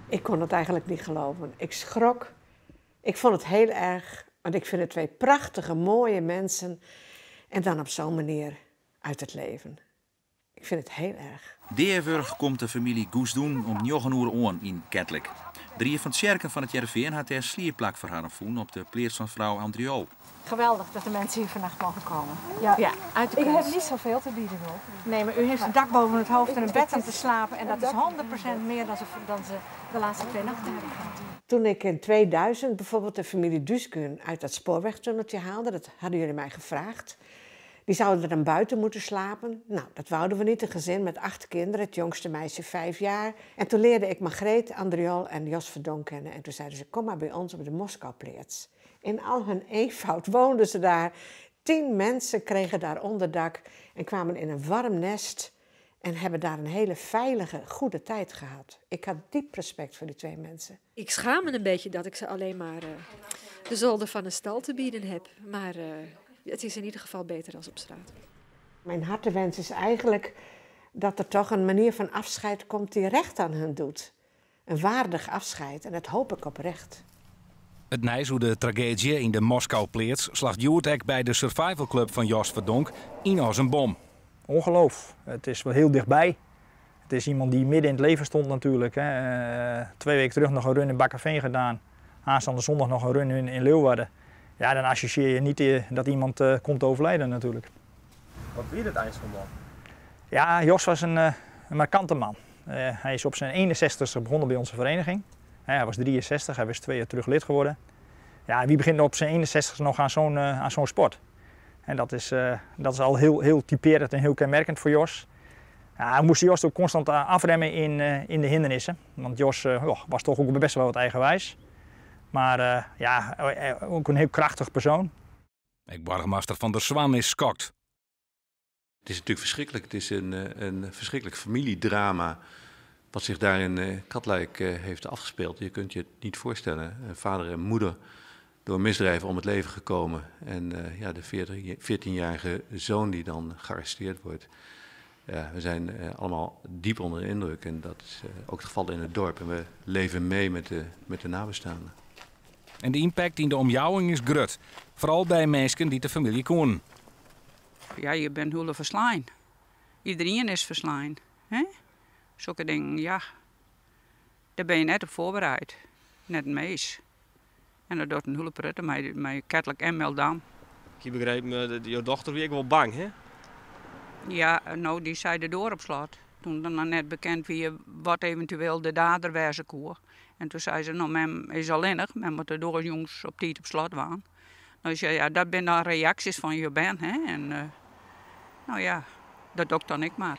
Ik kon het eigenlijk niet geloven. Ik schrok. Ik vond het heel erg, want ik vind het twee prachtige, mooie mensen. En dan op zo'n manier uit het leven. Ik vind het heel erg. Deawurch komt de famylje Goesdoen om 9 oere oan yn Ketlik. De Rie fan Tsjerken fan It Hearrenfean hat dêr sliepplak foar harren fûn op de pleats fan frou Andriol. Geweldig dat de mensen hier vannacht mogen komen. Ja. Ja, uit de Ik heb kunst. niet zoveel te bieden hoor. Nee, maar u heeft een dak boven het hoofd en een bed om te slapen. En dat is 100% meer dan ze de laatste 2 nachten hebben gehad. Toen ik in 2000 bijvoorbeeld de familie Düzgün uit dat spoorwegtunneltje haalde, dat hadden jullie mij gevraagd. Die zouden er dan buiten moeten slapen. Nou, dat wouden we niet. Een gezin met 8 kinderen, het jongste meisje 5 jaar. En toen leerde ik Margreet Andriol en Jos Verdonk kennen. En toen zeiden ze, kom maar bij ons op de Moskoupleats. In al hun eenvoud woonden ze daar. 10 mensen kregen daar onderdak en kwamen in een warm nest. En hebben daar een hele veilige, goede tijd gehad. Ik had diep respect voor die 2 mensen. Ik schaam me een beetje dat ik ze alleen maar de zolder van een stal te bieden heb. Maar het is in ieder geval beter dan op straat. Mijn hartewens is eigenlijk dat er toch een manier van afscheid komt die recht aan hun doet. Een waardig afscheid en dat hoop ik oprecht. It nijs oer de trageedzje yn de Moskoupleats slacht hjoed ek by de survival club fan Jos Verdonk yn as in bom. Ongeloof. Het is wel heel dichtbij. Het is iemand die midden in het leven stond natuurlijk. Hè. 2 weken terug nog een run in Bakkeveen gedaan. Aanstaande zondag nog een run in Leeuwarden. Ja, dan associeer je niet dat iemand komt te overlijden natuurlijk. Wat wie het eind van man? Ja, Jos was een markante man. Hij is op zijn 61ste begonnen bij onze vereniging. Hij was 63, hij was 2 jaar terug lid geworden. Ja, wie begint op zijn 61ste nog aan zo'n sport? En dat is al heel, heel typerend en heel kenmerkend voor Jos. Ja, we moesten Jos ook constant afremmen in de hindernissen. Want Jos was toch ook best wel wat eigenwijs. Maar ook een heel krachtig persoon. Ek boargemaster Van der Zwan is skokt. Het is natuurlijk verschrikkelijk. Het is een verschrikkelijk familiedrama wat zich daar in Katlijk heeft afgespeeld. Je kunt je het niet voorstellen. Vader en moeder door misdrijven om het leven gekomen. En de 14-jarige zoon die dan gearresteerd wordt. Ja, we zijn allemaal diep onder de indruk en dat is ook het geval in het dorp. En we leven mee met de nabestaanden. En de impact yn de omjouwing is grut. Foaral by minsken dy't de famylje kenden. Ja, je bent hiel ferslein. Iedereen is ferslein. Hè? Sokke dingen, ja. Dêr binne je net op foarbereid. Net in mees. En dat docht in hiele protte mei Ketlik en Mildam. Ik begreep, je dochter wie ek wol bang, hè? Ja, nou, dy sei de doar op slot. Doe't dan noch net bekend wie wat eventueel de dader wêze koe. En doe sei se, nou, mem is allinnich, mem moat de doar jûns op tiid op slot dwaan. Nou, sei, ja, dat binne dan reaksjes fan je bern, hè? En nou ja, dat doch ik dan ek mar.